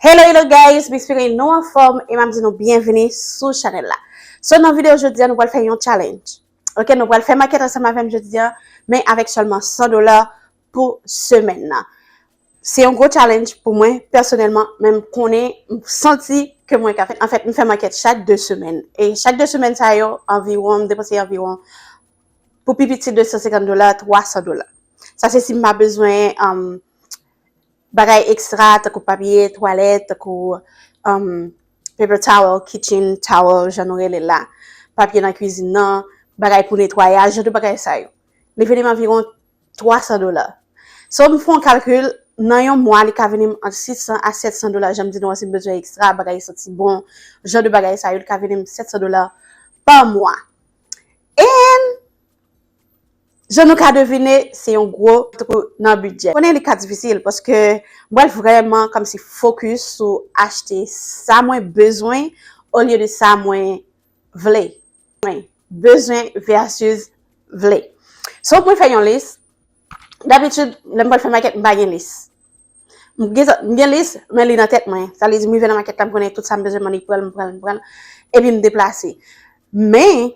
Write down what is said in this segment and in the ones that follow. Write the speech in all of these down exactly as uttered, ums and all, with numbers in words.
Hello, hello guys, m espere nou anfòm e m ap di nou byenvini sou chanèl la. So, nan videyo jodi a, nou pral fè yon challenge. Ok, nou pral fè makèt ansanm avè m jodi a, men avèk sèlman san dola pou semèn nan. Se yon gwo challenge pou mwen, pèsonèlman, men m konnen, m santi ke mwen ka fè. Anfèt, m fè makèt chak de semèn. E chak de semèn sa yo, anviwon, m depanse anviwon, pou pi piti de san senkant dola, twa san dola. Sa se si m pa bezwen, um, bagay ekstra, tankou papye twalèt, tankou, um, paper towel, kitchen towel, jan nou rele l la, papye nan kwizin nan, bagay pou netwayaj, jan de bagay sa yo. Li vini m anviwon twa san dola. So, m fè yon kalkil, nan yon mwa, li ka vini m ant sis san a sèt san dola, jan m di nou an, si m bezwen ekstra, bagay santi bon, jan de bagay sa yo, li ka vini m sèt san dola pa mwa. And jan nou ka devine, se yon gwo trou nan bidjè. Konnen li ka difisil paske m pral vrèman kòmsi focus sou achte sa mwen bezwen olye de sa mwen vle. Mwen bezwen versus vle. So, mwen fè yon lis. Dabitid, lè m pral fè makèt, m pa gen lis. M gen, m gen lis, men li nan tèt mwen. Sa vle di, m rive nan makèt la, m konnen tout sa m bezwen, m annik pran l, m pran l, m pran l. Epi m deplase. Men,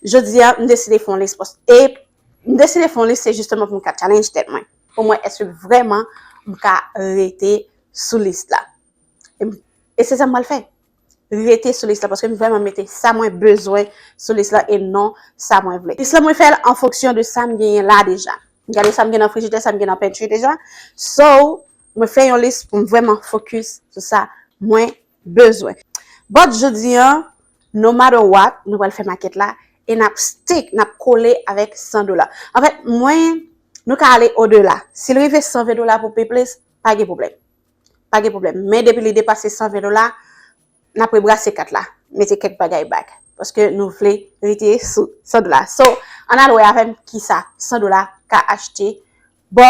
jodi a, m deside fè yon lis. E m deside fè yon lis, se jisteman pou m ka challenge tèt mwen. Pou m wè èske vrèman m ka rete sou lis la. E, e se sa m pral fè. Rete sou lis la, paske m vrèman mete sa mwen bezwen sou lis la e non sa mwen vle. Lis la, mwen fè l an fonksyon de sa m genyen la deja. M gade sa m gen nan frijidè, sa m gen nan pantry deja. So, mwen fè yon lis pou m vrèman focus sou sa mwen bezwen. But jodi a, no matter what, nou pral fè makèt la e n ap stick, n ap kole avèk san dola. Anfèt, mwen, nou ka ale odela. Si l rive san ven dola pou pay plis, pa gen pwoblèm. Pa gen pwoblèm. Men depi li depase san ven dola, n ap rebrase kat la, mete kèk bagay back. Paske nou vle rete sou san dola. So, ann al wè avè m kisa san dola ka achte bò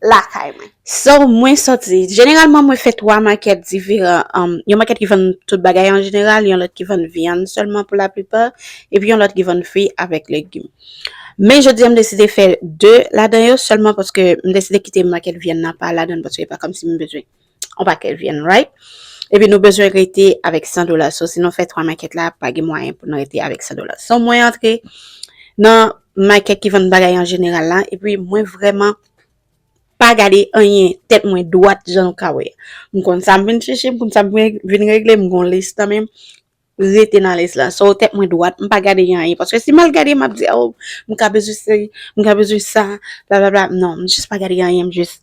lakay mwen. So, mwen soti. Jeneralman, mwen fè twa makèt diferan. Um, yon makèt ki vann tout bagay an jeneral, yon lòt ki vann vyann sèlman pou laplipa, epi yon lòt ki vann fwi avèk legim. Men jodi a, m deside fè de ladan yo sèlman paske m deside kite makèt vyann nan pa ladan l paske e pa kòmsi m bezwen yon pakèt vyann, right? Epi nou bezwen rete avèk san dola. So, si nou fè twa makèt la, pa gen mwayen pou nou rete avèk san dola. So, mwen antre nan makèt ki vann bagay an jeneral la, epi mwen vrèman pa gade anyen, tèt mwen dwat jan nou ka wè. M konn sa m vin chèche, m konn sa m vin regle, m gon lis nan men m, rete nan lis la. So, tèt mwen dwat, m pa gade anyen. Paske si m al gade, m ap di, oh, m ka bezwen se, m ka bezwen sa, bla bla bla. Non, m jis pa gade anyen, m jis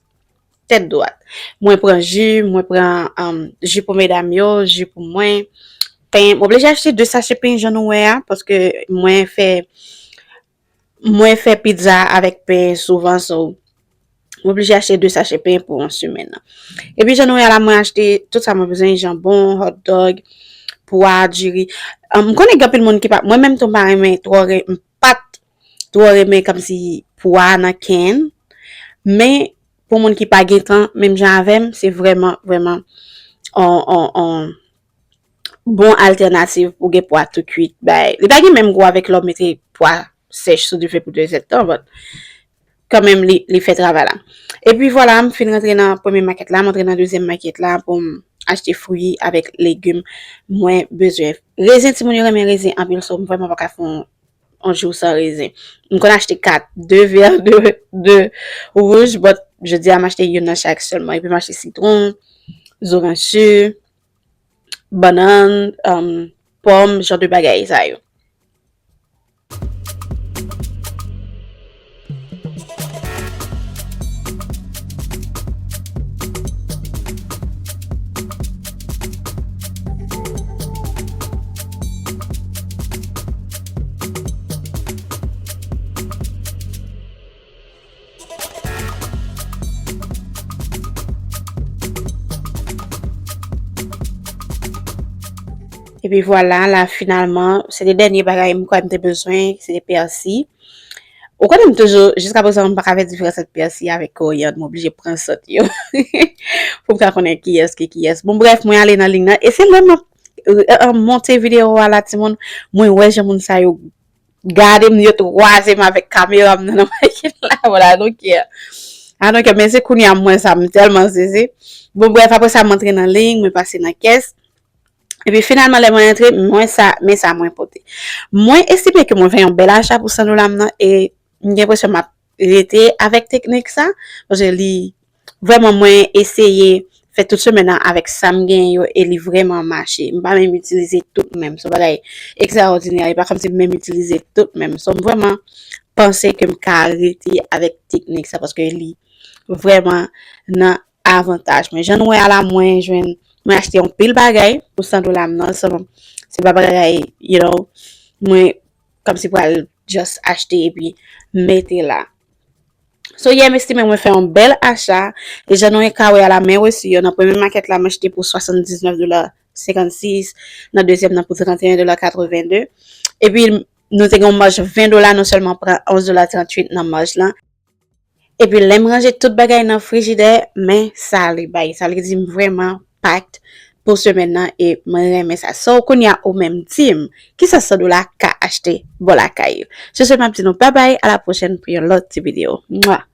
tèt dwat. Mwen pran ji, mwen pran, um, ji pou medam yo, ji pou mwen, pen. M oblije achte de sache pen jan nou wè a, paske mwen fè, mwen fè pizza avèk pen souvan, so, m oblije achte de sache pen pou yon semèn nan. Epi jan nou wè a la, mwen achte tout sa mwen bezwen, janbon, hot dog, pwa, diri. Um, m konnen gen anpil moun ki pa, mwen menm tou m pa renmen twò, m pa t twò renmen kòmsi pwa nan can, men pou moun ki pa gen tan, menm jan avè m, se vrèman, vrèman on, on, on bon altènativ pou gen pwa tou kwit. Bay, li pa gen menm gou avèk lè w mete pwa sèch sou dife pou de zèdtan, but kanmenm li, li fè travay la. Epi vwala, m fin rantre nan premye makèt la, m antre nan dezyèm makèt la pou m achte fwi avèk legim mwen bezwen. Rezen, timoun yo renmen rezen anpil, so m vrèman pa ka fè yon yon jou san rezen. M konn achte kat, de vè, de, de wouj, but jodi a m achte youn nan chak sèlman. Epi m achte sitwon, zoranj, bannann, um, pòm, jan de bagay sa yo. Epi vwala, la, finalman, se te dènye bagay m kwè m te bezwen, se te pèsi. Ou konnen m toujou, jiska prezan, m pa ka fè diferans ant pèsi avèk koryann, m oblije pran sant yo pou m ka konnen kiyès ki kiyès. Bon, brèf, mwen ale nan liy nan, e se lè m ap, euh, euh, monte videyo a la, timoun, mwen wè jan moun sa yo gade m, yo twaze m avèk kamera m nan, nan makèt la, vwala, donk, yeah. I don't care, men se kounye a mwen sa, m tèlman sezi. Bon, bref, apre sa, m antre nan liy, mwen pase nan kès. Epi finalman, lè mwen antre, mwen sa, men sa mwen pote. Mwen estime ke mwen fè yon bèl acha pou san dola m nan, e m gen enpresyon m ap rete avèk teknik sa, paske li, vrèman, mwen eseye fè tout semèn nan avèk sa m genyen yo, e li vrèman mache. M pa menm itilize tout menm. Se yon bagay ekstraòdinè, e pa kòmsi m menm itilize tout menm. So, m vrèman panse ke m ka rete avèk teknik sa, paske li vrèman nan avantaj mwen. Jan nou wè a la, mwen jwenn, mwen achte yon pil bagay pou san dola m nan. So, se pa bagay, you know, mwen kòmsi pral just achte epi mete la. So, yeah, m estime mwen fè yon bèl acha. E jan nou ka wè a la, men resi yo, nan premye makèt la, mwen achte pou swasanndiznèf dola senkannsis, nan dezyèm nan pou trannteyen dola katrevenn de. Epi, nou te gen yon maj ven dola, nou sèlman pran onz dola tranntuit nan maj lan. Epi, lè m ranje tout bagay nan frijidè, men sa li bay. Sa vle di m vrèman packed pou semèn nan, e mwen renmen sa. So, kounye a, ou menm, di m, kisa san dola ka achte bò lakay ou? Sou se, m ap di nou babay, a la pwochèn pou yon lòt ti videyo. Mwa!